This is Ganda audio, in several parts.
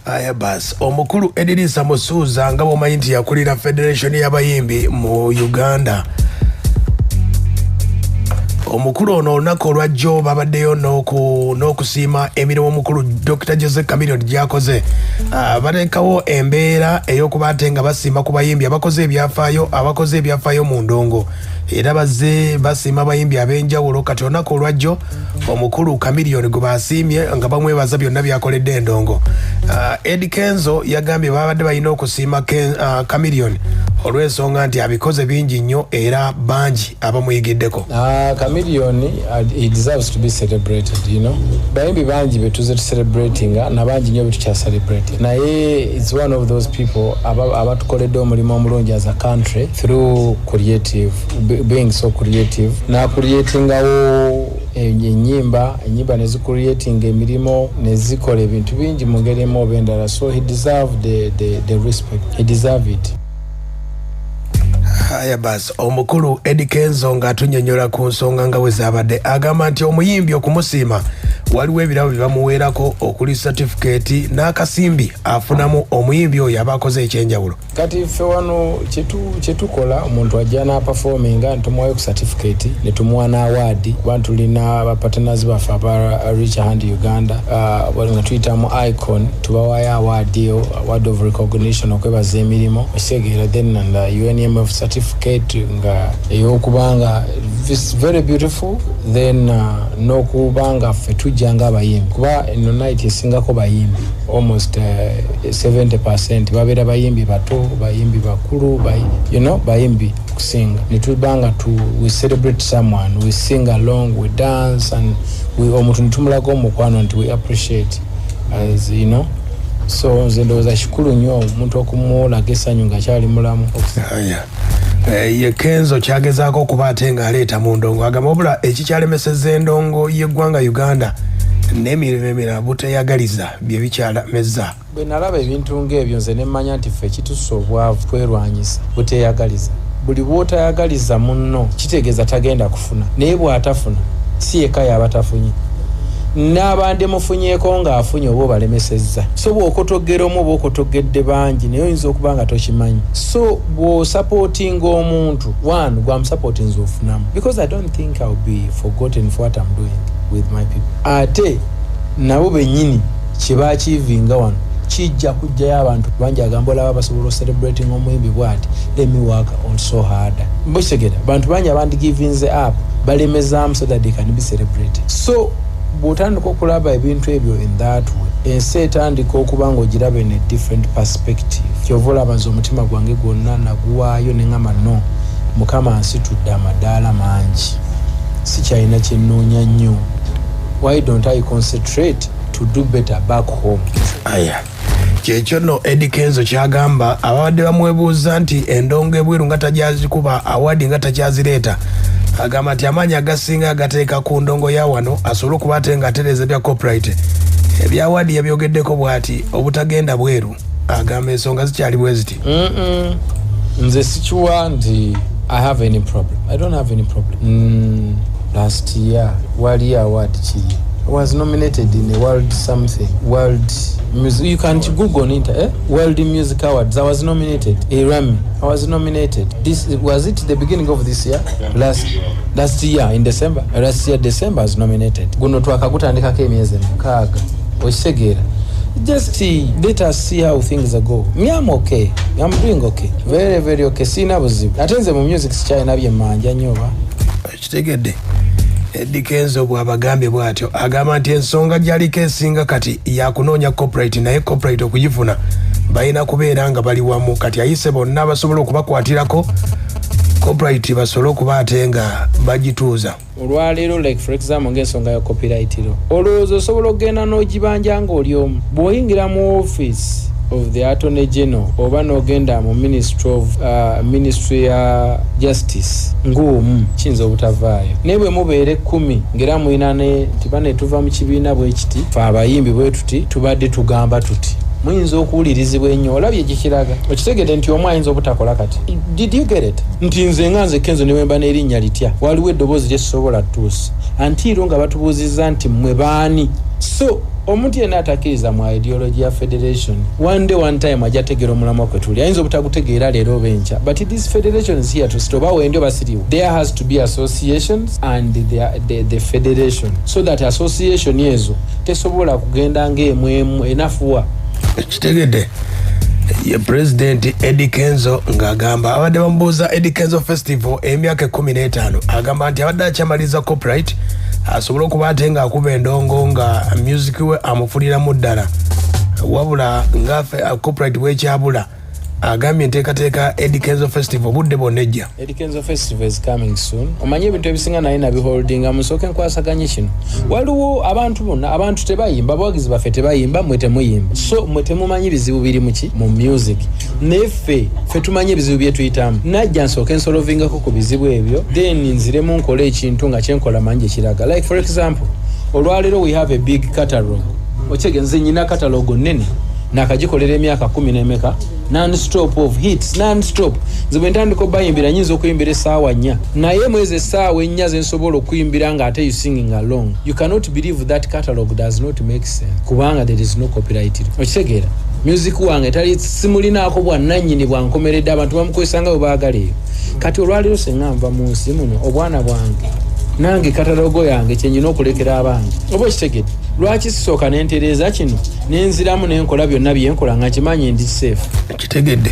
Aya basi, omukulu Edirisa Musuuza, nga bwomanyi nti yakulira federation y'abayimbi mu Uganda, omukulu ono olunaku olwajjo babaddeyo n'okusiima emirimu omukulu Dr Jose Chameleone gyakoze. Bateekawo embeera ey'okuba ate nga basiima ku bayimbi abakoze ebyafaayo mu ndongo, era bazze basiima abayimbi ab'enjawulo. Kati olunaku olwajjo omukulu Chameleone gwe basiimye nga bamwebaza byonna byakoledde endongo. Eddie Kenzo yagambye babadde balina okusiima Chameleone olw'ensonga nti abikoze bingi nnyo era bangi abamuyigiddeko. Chameleone, he deserves to be celebrated. Bayimbi bangi betuze tucelebratinga, nabangi nnyo betukya celebrate, naye it's one of those people abatukoledde omulimu omulungi as a country through creative, being so creative, nacreatingawo enyimba nezicreatinga emirimu, nezikola ebintu bingi mu ngeri emu oba endala. So he deserve the respect, he deserve it. Aya basi, omukulu Eddie Kenzo ng'atunyonyola ku nsonga nga bwe zaabadde, agamba nti omuyimbi okumusiima waliwo ebirabo bye bamuweerako, okuli satifikeeti n'akasimbi afunamu omuyimbi oyo aba akoze ekyenjawulo. Kati ffe wano kyetukola, omuntu ajja n'aperforminga, netumuwayo ku certificate, netumuwa n'award, kuba tulina bapartners baffe aba Reach Hand Uganda, nga tuyita mu Icon, tubawayo award eyo, award of recognition, okwebaza emirimu, okitegeera? Then and UNMF certificate nga ey'okubanga it's very beautiful. Then n'okubanga ffe tujja nga abayimbi, kuba eno night esingako bayimbi, almost 70 babeera bayimbi bato, bayimbi bakulu, bayimbi kusinga. Netubanga we celebrate someone, we sing along, we dance and omuntu netumulaga omukwano nti we appreciate as you know. So nze ndowooza kikulu nnyo omuntu okumulaga essanyu ng'akyali mulamu. Aya. Ye Kenzo kyagezaako okuba ate ng'aleeta mu ndongo, agamba wabula ekikyalemeseza endongo y'eggwanga Uganda n'emirimu emirala buteyagaliza bye bikyalemeza. Bwe nalaba ebintu ng'ebyo, nze ne mmanya nti ffe ekitussa obwavu twerwanyisa buteyagaliza. Buli bw'otayagaliza munno, kitegeeza tagenda kufuna, naye bw'atafuna si yekka yaba tafunye, n'abandi mufunyeeko ng'afunye oba obalemesezza. So bw'okotogera omu oba okotogedde bangi, naye oyinza okuba nga tokimanyi. So bw'osupportinga omuntu one, gwamusupportinza ofunamu, because I don't think I'll be forgotten for what I'm doing with my people. Ate nabo bennyini kyebakiivinga wano kijja kujjayo abantu bangi. Agamba olaba basobola ocelebrating omuyimbi bwati, let me work also harder. Mbokitegeera, bantu bangi abandigivinze up balemezaamu so that they can be celebrated. So bw'otandika okulaba ebintu ebyo in that way, ensi etandika okuba nga ogiraba in a different perspective. Kyova olaba nze omutima gwange gwonna naguwaayo, neŋŋamba, "No, Mukama nsitudde amadaala mangi, sikyalina kyenoonya nnyo. Why don't I concentrate to do better back home?" Aya, kyekyo nno Eddie Kenzo kyagamba. Ababadde bamwebuuza nti endongo ebweru nga tagyazikuba award, nga takyazireeta, agamba nti amaanyi agasinga agateeka ku ndongo ya wano asobole okuba ate nga atereeza ebya copyright. Ebya award yabyogeddeko bw'ati, obutagenda bweru, agamba ensonga zikyali bwe ziti. Nze sikiwa nti I have any problem. I don't have any problem. Last year wali award kiri, I was nominated in a world something, world music. You can Google on it, eh? World Music Awards, I was nominated. Grammy, I was nominated. This was it, the beginning of this year, last year in December. Last year December I was nominated. Guno twakagutandikako emyezi 6, okitegeera? Just let us see how things go. Me, I'm okay, I'm doing okay, very very okay. Siina buzibu. Ate nze mu music sikyalina byemmanja nnyo oba. Ekitegedde, Eddie Kenzo bw'abagambye bw'atyo, agamba nti ensonga gy'aliko esinga kati yakunoonya copyright, naye copyright okugifuna balina kubeera nga bali wamu. Kati ayise bonna basobola okubakwatirako copyright, basobole okuba ate nga bagituuza. Olwaleero, like for example, ng'ensonga ya copyright law, olowooza osobola okugenda n'ogibanja ng'oli omu? Bw'oyingira mu office of the Attorney General oba n'ogenda mu ministry of ministry ya justice ng'omu, kiyinza obutavaayo. Naye bwe mubeera 10, ng'era mulina ne nti bane tuva mu kibiina bwe kiti, fe abayimbi bwe tuti, tubadde tugamba tuti, muyinza okuwulirizibwa ennyo. Olabye gikiraga, okitegedde nti omu ayinza obutakola. Kati did you get it? Nti nze nga nze Kenzo, ne wemba n'erinnya litya, waliwo eddoboozi lyesobola tuusa antiiro nga batubuuzizza nti mmwe baani. So Omuntu yenna atakkiriza mu ideology ya federation, one day, one time ajja tegeera omulamwa kwe tuli. Ayinza obutagutegeera leero oba enkya, but this federation is here to stay. Oba wendi oba siriwo, there has to be associations and the federation, so that association ezo tesobola kugenda ng'emu emu enafuwa. Kitegedde, ye Pulezidenti Eddie Kenzo ng'agamba abadde bamubuuza Eddie Kenzo Festival emyaka 15, agamba nti abadde akyamaliza copyright asobole okuba ate ng'akuba endongo nga music we amufuliramu ddala, wabula ngaffe copyright bwekyabula. Agambye enteekateeka Eddie Kenzo Festival budde bwonna ejja. Eddie Kenzo Festival is coming soon. Omanye ebintu ebisinga naye nabiholdinga. Musooke nkwasaganye kino. Waliwo abantu bonna, abantu tebayimba, abawagizi baffe tebayimba, mwe temuyimba, so mwe temumanyi bizibu biri muki mu music. Naye ffe tumanyi ebizibu byetuyitamu. Najja nsooke nsolvingako ku bizibu ebyo, then nziremu nkole ekintu nga kyenkola mangi ekiraga. Like for example, olwaleero we have a big catalog. Okyege, nze nyina catalog nene, nakagikolera emyaka kumi nemeka, non-stop of hits, non-stop. Nze bwe ntandika obayimbira, nyinza okuyimbira essaawa 4, naye mwezi essaawa 4 zensobola okuyimbira nga ate you singing along. You cannot believe that catalog does not make sense, kubanga there is no copyright. Okitegeera, music wange tali simulinaako bwannannyini bwankomeredde, abantu bamukozesa nga bwe baagala eyo. Kati olwaleero senga nva mu nsi muno, obwana bwange nange catalogue yange kyenyina okulekera abange, oba okitegedde? Lwaki sisooka nentereeza kino, nenziramu nenkola byonna byenkola nga nkimanyi ndi safe? Kitegedde,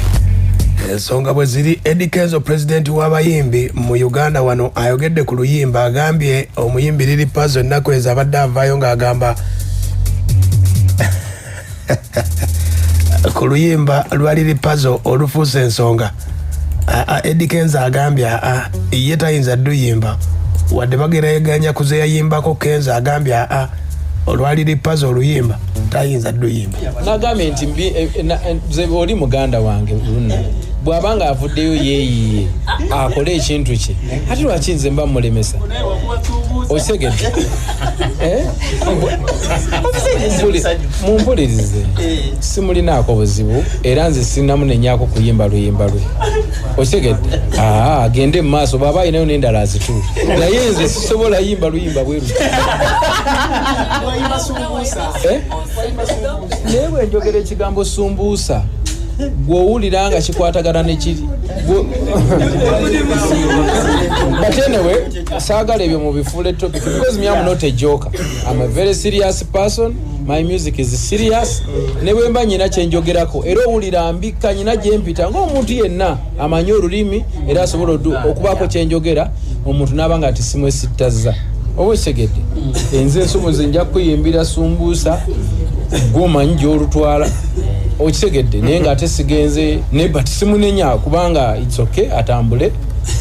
ensonga bwe ziri. Eddie Kenzo, pulezidenti w'abayimbi mu Uganda wano, ayogedde ku luyimba. Agambye omuyimbi Lil Pazo ennaku ezo abadde avaayo ng'agamba ku luyimba lwa Lil Pazo olufuusa ensonga. Eddie Kenzo agambye aa, ye tayinza dduyimba wadde bageraganya ku ze yayimbako. Kenzo agambye aa, olwa Lil Pazo oluyimba tayinza dduyimba. Nagambye nti nze oli muganda wange luna, bw'aba nga avuddeyo yeeyiye akole ekintu kye, ate lwaki nze mba mulemesa? Okitegedde? Eh? Mumpulirize, simulinaako buzibu, era nze sinamunenyako kuyimba luyimba lwe. Okitegedde? Aa, agende mu maaso, bw'aba alinayo n'endala azituule, naye nze sisobola yimba luyimba bwe luti. Eh? Naye bwe njogera ekigambo sumbuusa, gw'owulira nga kikwatagana nekiri. But anyway, saagala ebyo mubifuule topic, because me, am not a joker. I'm a very serious person. My music is serious. Ne bwe mba nyina kyenjogerako, era owulira mbikka nyina gyempita ng'omuntu yenna amanyi olulimi, era asobola okubaako kyenjogera, omuntu n'aba nga ati simwesittazza. Oba okitegedde? Enze ensumu, nze nja kuyimbira sumbuusa, gwomanyi gyolutwala. Okitegedde? Naye ngaate sigenze ne, but simunenya kubanga it's okay, atambule,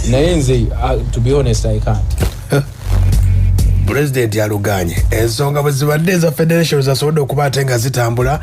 naye nze, to be honest, I can't. Pulezidenti aluganye. Ensonga bwe zibadde eza federation zasobodde okuba ate nga zitambula.